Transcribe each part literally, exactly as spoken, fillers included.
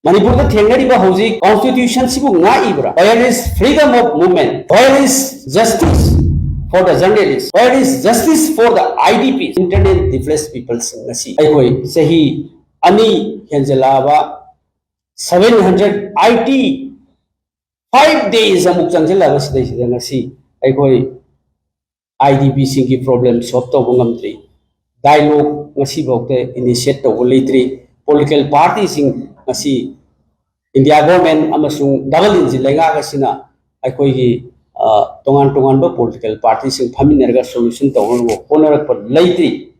ꯃꯅꯤꯄꯨꯔꯗ ꯊꯦꯡꯅꯔꯤꯕ ꯍꯧꯖꯤꯛ constitution ꯁꯤꯕꯨ ꯉꯥꯛꯏꯕ꯭ꯔꯥ? Where is freedom of movement? Where is justice for the journalist? Where is justice for the I D Ps? Internally displaced people ꯁꯤꯡ ꯉꯁꯤ ꯑꯩꯈꯣꯏ ꯆꯍꯤ ꯑꯅꯤ ꯍꯦꯟꯖꯜꯂꯛꯑꯕ, seven hundred eighty five days ꯑꯃꯨꯛ ꯆꯪꯁꯤꯜꯂꯛꯑꯕ ꯁꯤꯗꯩꯁꯤꯗ ꯉꯁꯤ ꯑꯩꯈꯣꯏ I D P ꯁꯤꯡꯒꯤ problem solve ꯇꯧꯕ ꯉꯝꯗ꯭ꯔꯤ꯫ Dialogue ꯉꯁꯤꯐꯥꯎꯗ initiate ꯇꯧꯕ ꯂꯩꯇ꯭ꯔꯤ꯫ Political party ꯁꯤꯡ ꯉꯁꯤ India government ꯑꯃꯁꯨꯡ double engine ꯂꯩꯉꯥꯛ ꯑꯁꯤꯅ ꯑꯩꯈꯣꯏꯒꯤ, ꯑ, ꯇꯣꯉꯥꯟ ꯇꯣꯉꯥꯟꯕ political party ꯁꯤꯡ ꯐꯝꯃꯤꯟꯅꯔꯒ solution ꯇꯧꯅꯕ ꯍꯣꯠꯅꯔꯛꯄ ꯂꯩꯇ꯭ꯔꯤ꯫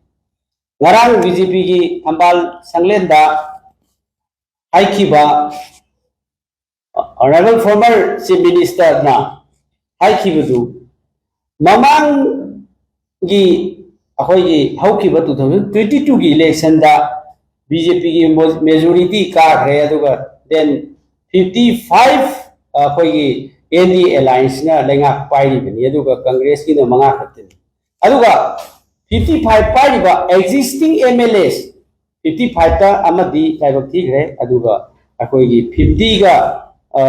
ꯉꯔꯥꯡ B J P ꯒꯤ ꯊꯝꯕꯥꯜ ꯁꯪꯂꯦꯟꯗ ꯍꯥꯏꯈꯤꯕ Honourable former Chief Minister ꯅ ꯍꯥꯏꯈꯤꯕꯗꯨ, ꯃꯃꯥꯡꯒꯤ ꯑꯩꯈꯣꯏꯒꯤ ꯍꯧꯈꯤꯕ two thousand twenty two ꯒꯤ election ꯗ B J P ꯒꯤ majority ꯀꯥꯈ꯭ꯔꯦ, ꯑꯗꯨꯒ then fifty five ꯑꯩꯈꯣꯏꯒꯤ N D A alliance ꯅ ꯂꯩꯉꯥꯛ ꯄꯥꯏꯔꯤꯕꯅꯤ, ꯑꯗꯨꯒ Congress ꯀꯤꯅ ꯃꯉꯥ ꯈꯛꯇꯅꯤ꯫ ꯑꯗꯨꯒ fifty five ꯄꯥꯏꯔꯤꯕ existing M L As fifty five ꯇ ꯑꯃꯗꯤ ꯂꯥꯏꯕꯛ ꯊꯤꯈ꯭ꯔꯦ, ꯑꯗꯨꯒ ꯑꯩꯈꯣꯏꯒꯤ fifty ꯒ, ꯑ,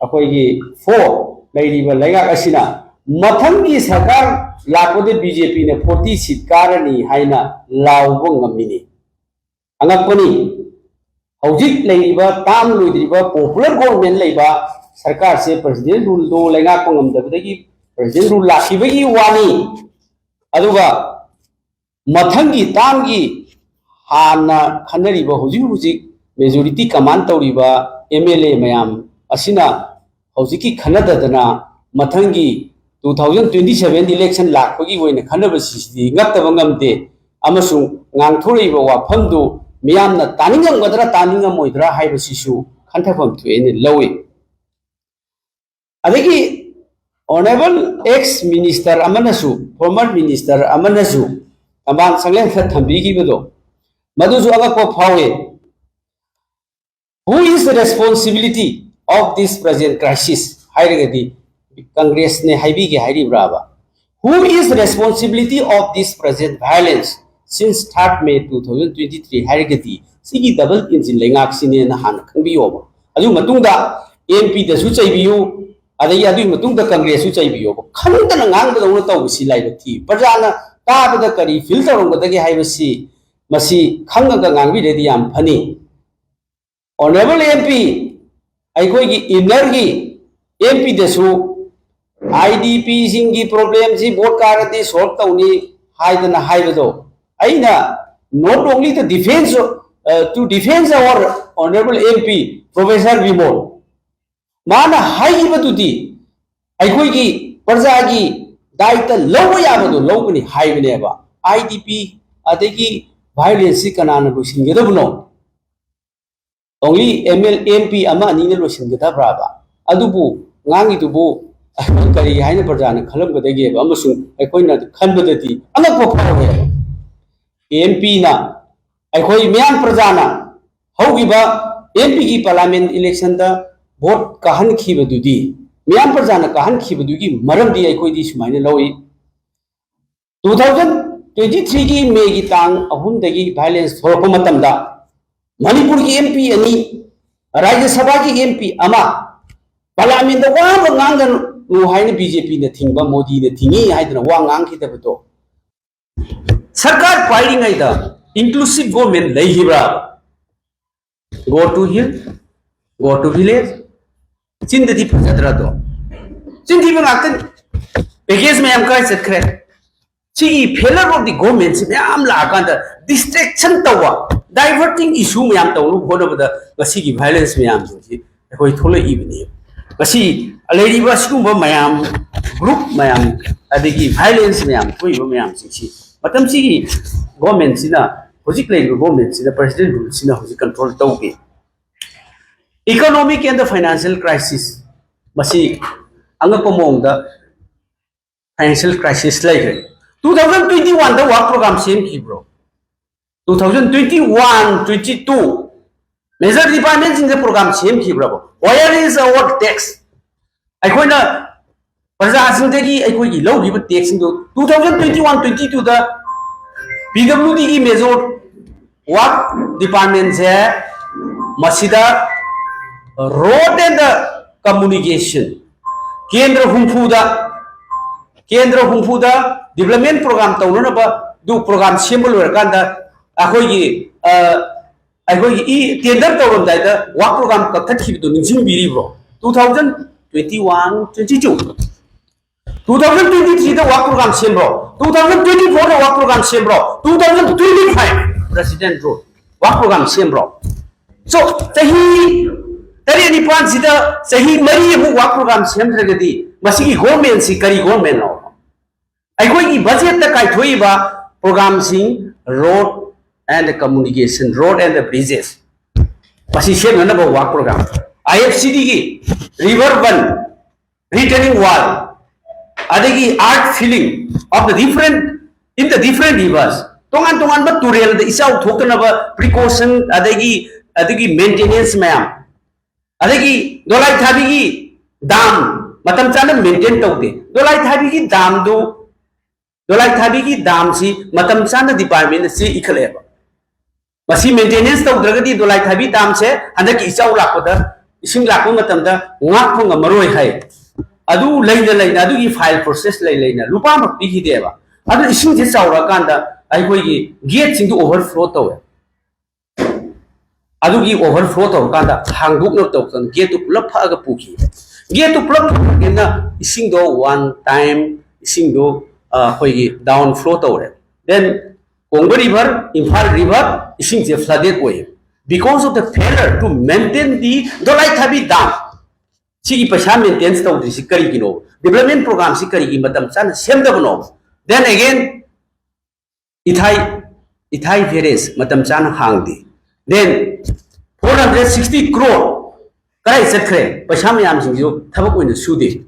ꯑꯩꯈꯣꯏꯒꯤ four ꯂꯩꯔꯤꯕ ꯂꯩꯉꯥꯛ ꯑꯁꯤꯅ ꯃꯊꯪꯒꯤ ꯁꯔꯀꯥꯔ ꯂꯥꯛꯄꯗ B J P ꯅ forty seat ꯀꯥꯔꯅꯤ ꯍꯥꯏꯅ ꯂꯥꯎꯕ ꯉꯝꯃꯤꯅꯤ꯫ ꯑꯉꯛꯄꯅꯤ꯫ ꯍꯧꯖꯤꯛ ꯂꯩꯔꯤꯕ term ꯂꯣꯏꯗ꯭ꯔꯤꯕ popular government ꯂꯩꯕ ꯁꯔꯀꯥꯔꯁꯦ President rule ꯗꯣ ꯂꯩꯉꯥꯛꯄ ꯉꯝꯗꯕꯗꯒꯤ President rule ꯂꯥꯛꯈꯤꯕꯒꯤ ꯋꯥꯅꯤ꯫ ꯑꯗꯨꯒ ꯃꯊꯪꯒꯤ term ꯒꯤ ꯍꯥꯟꯅ ꯈꯟꯅꯔꯤꯕ, ꯍꯧꯖꯤꯛ ꯍꯧꯖꯤꯛ majority command ꯇꯧꯔꯤꯕ M L A ꯃꯌꯥꯝ ꯑꯁꯤꯅ ꯍꯧꯖꯤꯛꯀꯤ ꯈꯟꯅꯗꯗꯅ ꯃꯊꯪꯒꯤ two thousand twenty seven election ꯂꯥꯛꯄꯒꯤ ꯑꯣꯏꯅ ꯈꯟꯅꯕꯁꯤꯗꯤ ꯉꯛꯇꯕ ꯉꯝꯗꯦ, ꯑꯃꯁꯨꯡ ꯉꯥꯡꯊꯣꯔꯛꯏꯕ ꯋꯥꯐꯝꯗꯨ ꯃꯤꯌꯥꯝꯅ ꯇꯥꯅꯤꯡꯉꯝꯒꯗ꯭ꯔꯥ ꯇꯥꯅꯤꯡꯉꯝꯃꯣꯏꯗ꯭ꯔꯥ ꯍꯥꯏꯕꯁꯤꯁꯨ ꯈꯟꯊꯐꯝ ꯊꯣꯛꯑꯦꯅ ꯂꯧꯏ꯫ ꯑꯗꯒꯤ Honourable ex minister ꯑꯃꯅꯁꯨ, former minister ꯑꯃꯅꯁꯨ ꯊꯝꯕꯥꯜ ꯁꯪꯂꯦꯟꯗ ꯊꯝꯕꯤꯈꯤꯕꯗꯣ, ꯃꯗꯨꯁꯨ ꯑꯉꯛꯄ ꯐꯥꯎꯏ꯫ Who is the responsibility of this present crisis? ꯍꯥꯏꯔꯒꯗꯤ Congress ꯅꯦ ꯍꯥꯏꯕꯤꯒꯦ ꯍꯥꯏꯔꯤꯕ꯭ꯔꯥꯕ? Who is the responsibility of this present violence? since third May two thousand twenty three ꯍꯥꯏꯔꯒꯗꯤ ꯁꯤꯒꯤ double engine ꯂꯩꯉꯥꯛꯁꯤꯅꯦꯅ ꯍꯥꯟꯅ ꯈꯪꯕꯤꯌꯣꯕ꯫ ꯑꯗꯨꯒꯤ ꯃꯇꯨꯡꯗ ꯑꯦꯟ ꯄꯤꯗꯁꯨ ꯆꯩꯕꯤꯌꯨ, ꯑꯗꯒꯤ ꯑꯗꯨꯒꯤ ꯃꯇꯨꯡꯗ ꯀꯪꯒ꯭ꯔꯦꯁꯁꯨ ꯆꯩꯕꯤꯌꯣꯕ꯫ ꯈꯪꯗꯅ ꯉꯥꯡꯕꯗꯧꯅ ꯇꯧꯕꯁꯤ ꯂꯥꯏꯕꯛ ꯊꯤ꯫ ꯄ꯭ꯔꯖꯥꯅ ꯇꯥꯕꯗ ꯀꯔꯤ ꯐꯤꯜ ꯇꯧꯔꯝꯒꯗꯒꯦ ꯍꯥꯏꯕꯁꯤ ꯃꯁꯤ ꯈꯪꯉꯒ ꯉꯥꯡꯕꯤꯔꯗꯤ ꯌꯥꯝ ꯐꯅꯤ꯫ ꯑꯣꯅꯔꯦꯕꯜ ꯑꯦꯝ ꯄꯤ, ꯑꯩꯈꯣꯏꯒꯤ ꯏꯟꯅꯔꯒꯤ ꯑꯦꯝ ꯄꯤꯗꯁꯨ ꯑꯥꯏ ꯗꯤ ꯄꯤꯁꯤꯡꯒꯤ ꯄ꯭ꯔꯣꯕ꯭ꯂꯦꯝꯁꯤ ꯚꯣꯠ ꯀꯥꯔꯗꯤ ꯁꯣꯜꯕ ꯇꯧꯅꯤ ꯍꯥꯏꯗꯅ ꯍꯥꯏꯕꯗꯣ ꯑꯩꯅ not only the defense, uh, to defense our honorable M P Professor Bimol, ꯃꯥꯅ ꯍꯥꯏꯈꯤꯕꯗꯨꯗꯤ ꯑꯩꯈꯣꯏꯒꯤ ꯄ꯭ꯔꯖꯥꯒꯤ ꯗꯥꯏꯇ ꯂꯧꯕ ꯌꯥꯕꯗꯣ ꯂꯧꯒꯅꯤ ꯍꯥꯏꯕꯅꯦꯕ꯫ ꯑꯥꯏ ꯗꯤ ꯄꯤ ꯑꯗꯒꯤ ꯚꯥꯏꯑꯣꯂꯦꯟꯁꯁꯤ ꯀꯅꯥꯅ ꯂꯣꯏꯁꯤꯟꯒꯗꯕꯅꯣ? ꯑꯣꯡꯂꯤ ꯑꯦꯝ ꯑꯦꯜ ꯑꯦꯝ ꯄꯤ ꯑꯃ ꯑꯅꯤꯅ ꯂꯣꯏꯁꯤꯟꯒꯗꯕ꯭ꯔꯥꯕ? ꯑꯗꯨꯕꯨ ꯉꯥꯡꯉꯤꯗꯨꯕꯨ ꯀꯔꯤ ꯍꯥꯏꯅ ꯄ꯭ꯔꯖꯥꯅ ꯈꯜꯂꯝꯒꯗꯒꯦꯕ? ꯑꯃꯁꯨꯡ ꯑꯩꯈꯣꯏꯅ ꯈꯟꯕꯗꯗꯤ ꯑꯉꯛꯄ ꯐꯥꯎꯋꯦꯕ꯫ ꯑꯦꯝ ꯄꯤꯅ, ꯑꯩꯈꯣꯏ ꯃꯤꯌꯥꯝ ꯄ꯭ꯔꯖꯥꯅ ꯍꯧꯈꯤꯕ ꯑꯦꯝ ꯄꯤꯒꯤ ꯄꯥꯔꯂꯥꯃꯦꯟ ꯏꯂꯦꯛꯁꯟꯗ ꯚꯣꯠ ꯀꯥꯍꯟꯈꯤꯕꯗꯨꯗꯤ, ꯃꯤꯌꯥꯝ ꯄ꯭ꯔꯖꯥꯅ ꯀꯥꯍꯟꯈꯤꯕꯗꯨꯒꯤ ꯃꯔꯝꯗꯤ ꯑꯩꯈꯣꯏꯗꯤ ꯁꯨꯃꯥꯏꯅ ꯂꯧꯏ꯫ Two thousand twenty three ꯒꯤ ꯃꯦꯒꯤ ꯇꯥꯡ ꯑꯍꯨꯝꯗꯒꯤ ꯚꯥꯏꯑꯣꯂꯦꯟꯁ ꯊꯣꯛꯂꯛꯄ ꯃꯇꯝꯗ ꯃꯅꯤꯄꯨꯔꯒꯤ ꯑꯦꯝ ꯄꯤ ꯑꯅꯤ, ꯔꯥꯖ꯭ꯌ ꯁꯚꯥꯒꯤ ꯑꯦꯝ ꯄꯤ ꯑꯃ ꯄꯥꯔꯂꯥꯃꯦꯟꯗ ꯋꯥ ꯑꯃ ꯉꯥꯡꯒꯅꯨ ꯍꯥꯏꯅ ꯕꯤ ꯖꯦ ꯄꯤꯅ ꯊꯤꯡꯕ, ꯃꯣꯗꯤꯅ ꯊꯤꯡꯉꯤ ꯍꯥꯏꯗꯅ ꯋꯥ ꯉꯥꯡꯈꯤꯗꯕꯗꯣ, ꯁꯔꯀꯥꯔ ꯄꯥꯏꯔꯤꯉꯩꯗ ꯏꯟꯀ꯭ꯂꯨꯁꯤꯞ ꯒꯣꯔꯃꯦꯟ ꯂꯩꯈꯤꯕ꯭ꯔꯥ? Go to hill, go to village, ꯆꯤꯟꯗꯗꯤ ꯐꯖꯗ꯭ꯔꯥꯗꯣ? ꯆꯤꯟꯊꯤꯕ ꯉꯥꯛꯇꯅꯤ꯫ ꯄꯦꯀꯦꯖ ꯃꯌꯥꯝ ꯀꯥꯏ ꯆꯠꯈ꯭ꯔꯦ? ꯁꯤꯒꯤ failure of the government ꯁꯤ ꯃꯌꯥꯝ ꯂꯥꯛꯑꯀꯥꯟꯗ distraction ꯇꯧꯕ, diverting issue ꯃꯌꯥꯝ ꯇꯧꯅꯕ ꯍꯣꯠꯅꯕꯗ ꯉꯁꯤꯒꯤ ꯚꯥꯏꯑꯣꯂꯦꯟꯁ ꯃꯌꯥꯝꯁꯤꯡꯁꯤ ꯑꯩꯈꯣꯏ ꯊꯣꯛꯂꯛꯏꯕꯅꯤ꯫ ꯉꯁꯤ ꯂꯩꯔꯤꯕ ꯑꯁꯤꯒꯨꯝꯕ ꯃꯌꯥꯝ, ꯒ꯭ꯔꯨꯞ ꯃꯌꯥꯝ, ꯑꯗꯒꯤ ꯚꯥꯏꯑꯣꯂꯦꯟꯁ ꯃꯌꯥꯝ ꯊꯣꯛꯏꯕ ꯃꯌꯥꯝꯁꯤꯡꯁꯤ ꯃꯇꯝꯁꯤꯒꯤ ꯒꯣꯔꯃꯦꯟꯁꯤꯅ, ꯍꯧꯖꯤꯛ ꯂꯩꯔꯤꯕ ꯒꯣꯔꯃꯦꯟꯁꯤꯅ, ꯄ꯭ꯔꯦꯁꯤꯗꯦꯟ ꯔꯨꯜꯁꯤꯅ ꯍꯧꯖꯤꯛ ꯀꯟꯇ꯭ꯔꯣꯜ ꯇꯧꯗꯦ꯫ Economic and financial crisis, ꯃꯁꯤ ꯑꯉꯛꯄ ꯃꯑꯣꯡꯗ ꯐꯥꯏꯅꯥꯟꯁꯤꯌꯦꯜ ꯀ꯭ꯔꯥꯏꯁꯤꯁ ꯂꯩꯈ꯭ꯔꯦ꯫ Two thousand twenty one ꯗ ꯋꯥꯔꯛ ꯄ꯭ꯔꯣꯒ꯭ꯔꯥꯝ ꯁꯦꯝꯈꯤꯕ꯭ꯔꯣ? Two thousand twenty one, twenty two, major ꯗꯤꯄꯥꯔꯠꯃꯦꯟꯁꯤꯡꯗ ꯄ꯭ꯔꯣꯒ꯭ꯔꯥꯝ ꯁꯦꯝꯈꯤꯕ꯭ꯔꯕ? Where is our tax? ꯑꯩꯈꯣꯏꯅ ꯄ꯭ꯔꯖꯥꯁꯤꯡꯗꯒꯤ ꯑꯩꯈꯣꯏꯒꯤ ꯂꯧꯈꯤꯕ ꯇꯦꯛꯁꯁꯤꯡꯗꯨ two thousand twenty one, twenty two ꯗ ꯄꯤ ꯗꯕ꯭ꯂꯤꯎ ꯗꯤꯒꯤ ꯃꯦꯖꯣꯔ ꯋꯥꯔꯛ ꯗꯤꯄꯥꯔꯠꯃꯦꯟꯁꯦ ꯃꯁꯤꯗ ꯔꯣꯗ ꯑꯦꯟ ꯗ ꯀꯝꯃꯨꯅꯤꯀꯦꯁꯟ, ꯀꯦꯟꯗ꯭ꯔ ꯍꯨꯝꯐꯨꯗ, ꯀꯦꯟꯗ꯭ꯔ ꯍꯨꯝꯐꯨꯗ ꯗꯤꯕ꯭ꯂꯞꯃꯦꯟ ꯄ꯭ꯔꯣꯒ꯭ꯔꯥꯝ ꯇꯧꯅꯅꯕ ꯑꯗꯨ ꯄ꯭ꯔꯣꯒ꯭ꯔꯥꯝ ꯁꯦꯝꯕ ꯂꯣꯏꯔꯀꯥꯟꯗ ꯑꯩꯈꯣꯏꯒꯤ ꯑꯩꯈꯣꯏꯒꯤ ꯏ ꯇꯦꯟꯗꯔ ꯇꯧꯔꯝꯗꯥꯏꯗ ꯋꯥꯔꯛ ꯄ꯭ꯔꯣꯒ꯭ꯔꯥꯝ ꯀꯛꯊꯠꯈꯤꯕꯗꯨ ꯅꯤꯡꯁꯤꯡꯕꯤꯔꯤꯕ꯭ꯔꯣ? Two thousand twenty one, twenty two, two thousand twenty three ꯗ ꯋꯥꯔꯛ ꯄ꯭ꯔꯣꯒ꯭ꯔꯥꯝ ꯁꯦꯝꯕ꯭ꯔꯣ? Two thousand twenty four ꯗ ꯋꯥꯔꯛ ꯄ꯭ꯔꯣꯒ꯭ꯔꯥꯝ ꯁꯦꯝꯕ꯭ꯔꯣ? Two thousand twenty five president road work programme ꯁꯦꯝꯕ꯭ꯔꯣ? So ꯆꯍꯤ ꯇꯔꯦꯠ ꯅꯤꯄꯥꯜꯁꯤꯗ ꯆꯍꯤ ꯃꯔꯤ ꯑꯃꯨꯛ ꯋꯥꯔꯛ ꯄ꯭ꯔꯣꯒ꯭ꯔꯥꯝ ꯁꯦꯝꯗ꯭ꯔꯒꯗꯤ ꯃꯁꯤꯒꯤ ꯒꯣꯔꯃꯦꯟꯁꯤ ꯀꯔꯤ ꯒꯣꯔꯃꯦꯟꯅꯣ? ꯑꯩꯈꯣꯏꯒꯤ ꯕꯖꯦꯠꯇ ꯀꯥꯏꯊꯣꯛꯏꯕ ꯄ꯭ꯔꯣꯒ꯭ꯔꯥꯝꯁꯤꯡ, road and communication, road and bridges, ꯃꯁꯤ ꯁꯦꯝꯅꯅꯕ ꯋꯥꯔꯛ ꯄ꯭ꯔꯣꯒ꯭ꯔꯥꯝ, ꯑꯥꯏ F C ꯗꯤꯒꯤ river one retaining wall, ꯑꯗꯒꯤ earth filling of the different, in the different rivers, ꯇꯣꯉꯥꯟ ꯇꯣꯉꯥꯟꯕ ꯇꯨꯔꯦꯜꯗ ꯏꯆꯥꯎ ꯊꯣꯛꯇꯅꯕ ꯄ꯭ꯔꯤꯀꯣꯁꯟ, ꯑꯗꯒꯤ ꯑꯗꯒꯤ ꯃꯦꯟꯇꯦꯅꯦꯟꯁ ꯃꯌꯥꯝ, ꯑꯗꯒꯤ ꯗꯣꯂꯥꯏ ꯊꯥꯕꯤꯒꯤ ꯗꯥꯝ ꯃꯇꯝ ꯆꯥꯅ ꯃꯦꯟꯇꯦꯟ ꯇꯧꯗꯦ꯫ ꯗꯣꯂꯥꯏ ꯊꯥꯕꯤꯒꯤ ꯗꯥꯝꯗꯨ, ꯗꯣꯂꯥꯏ ꯊꯥꯕꯤꯒꯤ ꯗꯥꯝꯁꯤ ꯃꯇꯝ ꯆꯥꯅ ꯗꯤꯄꯥꯔꯠꯃꯦꯟꯅ ꯆꯦ ꯏꯈꯠꯂꯛꯑꯦꯕ꯫ ꯃꯁꯤ ꯃꯦꯟꯇꯦꯅꯦꯟꯁ ꯇꯧꯗ꯭ꯔꯒꯗꯤ ꯗꯣꯂꯥꯏ ꯊꯥꯕꯤ ꯗꯥꯝꯁꯦ ꯍꯟꯗꯛꯀꯤ ꯏꯆꯥꯎ ꯂꯥꯛꯄꯗ, ꯏꯁꯤꯡ ꯂꯥꯛꯄ ꯃꯇꯝꯗ ꯉꯥꯛꯄ ꯉꯝꯃꯔꯣꯏ ꯍꯥꯏ꯫ ꯑꯗꯨ ꯂꯩꯅ ꯂꯩꯅ, ꯑꯗꯨꯒꯤ ꯐꯥꯏꯜ ꯄ꯭ꯔꯣꯁꯦꯁ ꯂꯩ ꯂꯩꯅ ꯂꯨꯄꯥ ꯑꯃ ꯄꯤꯈꯤꯗꯦꯕ꯫ ꯑꯗꯨ ꯏꯁꯤꯡꯁꯦ ꯆꯥꯎꯔꯛꯑꯀꯥꯟꯗ ꯑꯩꯈꯣꯏꯒꯤ ꯒꯦꯠꯁꯤꯡꯗꯨ ꯑꯣꯚꯔꯐ꯭ꯂꯣ ꯇꯧꯋꯦ꯫ ꯑꯗꯨꯒꯤ ꯑꯣꯚꯔꯐ꯭ꯂꯣ ꯇꯧꯔꯀꯥꯟꯗ ꯍꯥꯡꯗꯣꯛꯅꯕ ꯇꯧꯗꯅ ꯒꯦꯠꯇꯨ ꯄꯨꯂꯞ ꯐꯛꯑꯒ ꯄꯨꯈꯤ꯫ ꯒꯦꯠꯇꯨ ꯄꯨꯂꯞ ꯐꯛꯄꯅꯤꯅ ꯏꯁꯤꯡꯗꯣ ꯋꯥꯟ ꯇꯥꯏꯝ ꯏꯁꯤꯡꯗꯣ ꯑꯩꯈꯣꯏꯒꯤ ꯗꯥꯎꯟ ꯐ꯭ꯂꯣ ꯇꯧꯔꯦ꯫ Then ꯀꯣꯡꯕ ꯔꯤꯚꯔ, ꯏꯝꯐꯥꯜ ꯔꯤꯚꯔ ꯏꯁꯤꯡꯁꯦ ꯐ꯭ꯂꯗꯦꯠ ꯑꯣꯏꯌꯦ, because of the failure to maintain the ꯗꯣꯂꯥꯏ ꯊꯥꯕꯤ ꯗꯥꯝ꯫ ꯁꯤꯒꯤ ꯄꯩꯁꯥ ꯃꯦꯟꯇꯦꯟꯁ ꯇꯧꯗ꯭ꯔꯤꯁꯤ ꯀꯔꯤꯒꯤꯅꯣ? ꯗꯤꯕ꯭ꯂꯞꯃꯦꯟ ꯄ꯭ꯔꯣꯒ꯭ꯔꯥꯝꯁꯤ ꯀꯔꯤꯒꯤ ꯃꯇꯝ ꯆꯥꯅ ꯁꯦꯝꯗꯕꯅꯣ? Then again, ꯏꯊꯥꯏ, ꯏꯊꯥꯏ ꯕꯦꯔꯦꯖ ꯃꯇꯝ ꯆꯥꯅ ꯍꯥꯡꯗꯦ꯫ Then four hundred sixty crore ꯀꯗꯥꯏ ꯆꯠꯈ꯭ꯔꯦ? ꯄꯩꯁꯥ ꯃꯌꯥꯝꯁꯤꯡꯁꯨ ꯊꯕꯛ ꯑꯣꯏꯅ ꯁꯨꯗꯦ꯫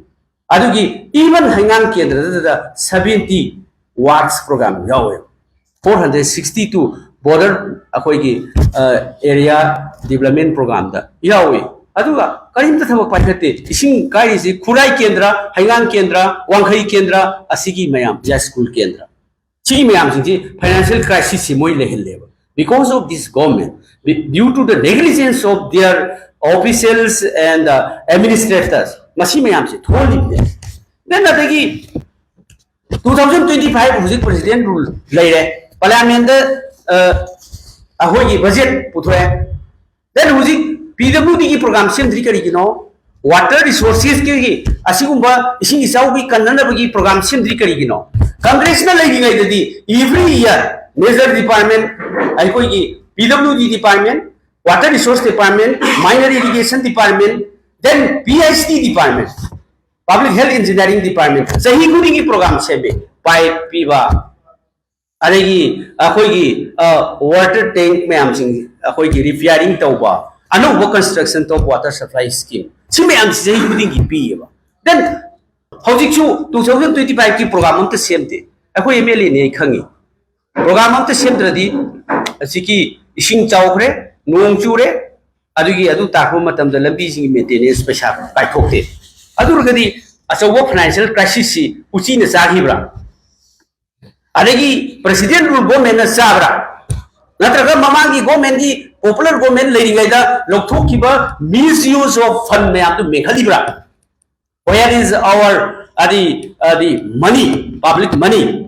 ꯑꯗꯨꯒꯤ even ꯍꯩꯉꯥꯡ ꯀꯦꯟꯗ꯭ꯔꯗꯨꯗ seventy works program ꯌꯥꯎꯋꯦ꯫ Four hundred sixty two border, ꯑꯩꯈꯣꯏꯒꯤ area development programꯗ ꯌꯥꯎꯏ꯫ ꯑꯗꯨꯒ ꯀꯔꯤꯝꯇ ꯊꯕꯛ ꯄꯥꯏꯈꯠꯇꯦ꯫ ꯏꯁꯤꯡ ꯀꯥꯏꯔꯤꯁꯤ ꯈꯨꯔꯥꯏ ꯀꯦꯟꯗ꯭ꯔ, ꯍꯩꯉꯥꯡ ꯀꯦꯟꯗ꯭ꯔ, ꯋꯥꯡꯈꯩ ꯀꯦꯟꯗ꯭ꯔ, ꯑꯁꯤꯒꯤ ꯃꯌꯥꯝ, ꯌꯥꯏꯁ꯭ꯀꯨꯜ ꯀꯦꯟꯗ꯭ꯔ꯫ ꯁꯤꯒꯤ ꯃꯌꯥꯝꯁꯤꯡꯁꯤ financial crisis ꯁꯤ ꯃꯣꯏ ꯂꯩꯍꯜꯂꯦꯕ, because of this government, due to the negligence of their officials and administrators. ꯃꯁꯤ ꯃꯌꯥꯝꯁꯦ ꯊꯣꯛꯍꯜꯂꯤꯕꯅꯦ꯫ Then ꯑꯗꯒꯤ two thousand twenty five ꯍꯧꯖꯤꯛ president rule ꯂꯩꯔꯦ, parliament ꯗ ꯑꯩꯈꯣꯏꯒꯤ budget ꯄꯨꯊꯣꯛꯑꯦ꯫ Then ꯍꯧꯖꯤꯛ P W D ꯒꯤ program ꯁꯦꯝꯗ꯭ꯔꯤ ꯀꯔꯤꯒꯤꯅꯣ? Water resources ꯀꯤ ꯑꯁꯤꯒꯨꯝꯕ ꯏꯁꯤꯡ ꯏꯆꯥꯎꯒꯤ ꯀꯟꯅꯅꯕꯒꯤ program ꯁꯦꯝꯗ꯭ꯔꯤ ꯀꯔꯤꯒꯤꯅꯣ? Congress ꯅ ꯂꯩꯔꯤꯉꯩꯗꯗꯤ every year major department, ꯑꯩꯈꯣꯏꯒꯤ P W D department, water resource department, minor irrigation department, then P I C D department, public health engineering department, ꯆꯍꯤ ꯈꯨꯗꯤꯡꯒꯤ program ꯁꯦꯝꯃꯦ꯫ Pipe ꯄꯤꯕ, ꯑꯗꯒꯤ ꯑꯩꯈꯣꯏꯒꯤ water tank ꯃꯌꯥꯝꯁꯤꯡ ꯑꯩꯈꯣꯏꯒꯤ repairing ꯇꯧꯕ, ꯑꯅꯧꯕ construction of water supply scheme, ꯁꯤ ꯃꯌꯥꯝꯁꯤ ꯆꯍꯤ ꯈꯨꯗꯤꯡꯒꯤ ꯄꯤꯌꯦꯕ꯫ Then ꯍꯧꯖꯤꯛꯁꯨ two thousand twenty five ꯀꯤ program ꯑꯝꯇ ꯁꯦꯝꯗꯦ꯫ ꯑꯩꯈꯣꯏ M L A ꯅꯤ, ꯑꯩ ꯈꯪꯉꯤ꯫ Program ꯑꯝꯇ ꯁꯦꯝꯗ꯭ꯔꯗꯤ ꯑꯁꯤꯒꯤ ꯏꯁꯤꯡ ꯆꯥꯎꯈ꯭ꯔꯦ, ꯅꯣꯡ ꯆꯨꯔꯦ, ꯑꯗꯨꯒꯤ ꯑꯗꯨ ꯇꯥꯔꯛꯄ ꯃꯇꯝꯗ ꯂꯝꯕꯤꯁꯤꯡꯒꯤ maintenance ꯄꯩꯁꯥ ꯀꯥꯏꯊꯣꯛꯇꯦ꯫ ꯑꯗꯨ ꯑꯣꯏꯔꯒꯗꯤ ꯑꯆꯧꯕ financial crisis ꯁꯤ ꯎꯆꯤꯅ ꯆꯥꯈꯤꯕ꯭ꯔꯥ? ꯑꯗꯒꯤ president rule government ꯅ ꯆꯥꯕ꯭ꯔꯥ? ꯅꯠꯇ꯭ꯔꯒ ꯃꯃꯥꯡꯒꯤ government ꯀꯤ, popular government ꯂꯩꯔꯤꯉꯩꯗ ꯂꯧꯊꯣꯛꯈꯤꯕ misuse of fund ꯃꯌꯥꯝꯗꯨ ꯃꯦꯟꯈꯠꯂꯤꯕ꯭ꯔꯥ? Where is our, uh, the, uh, the money, public money?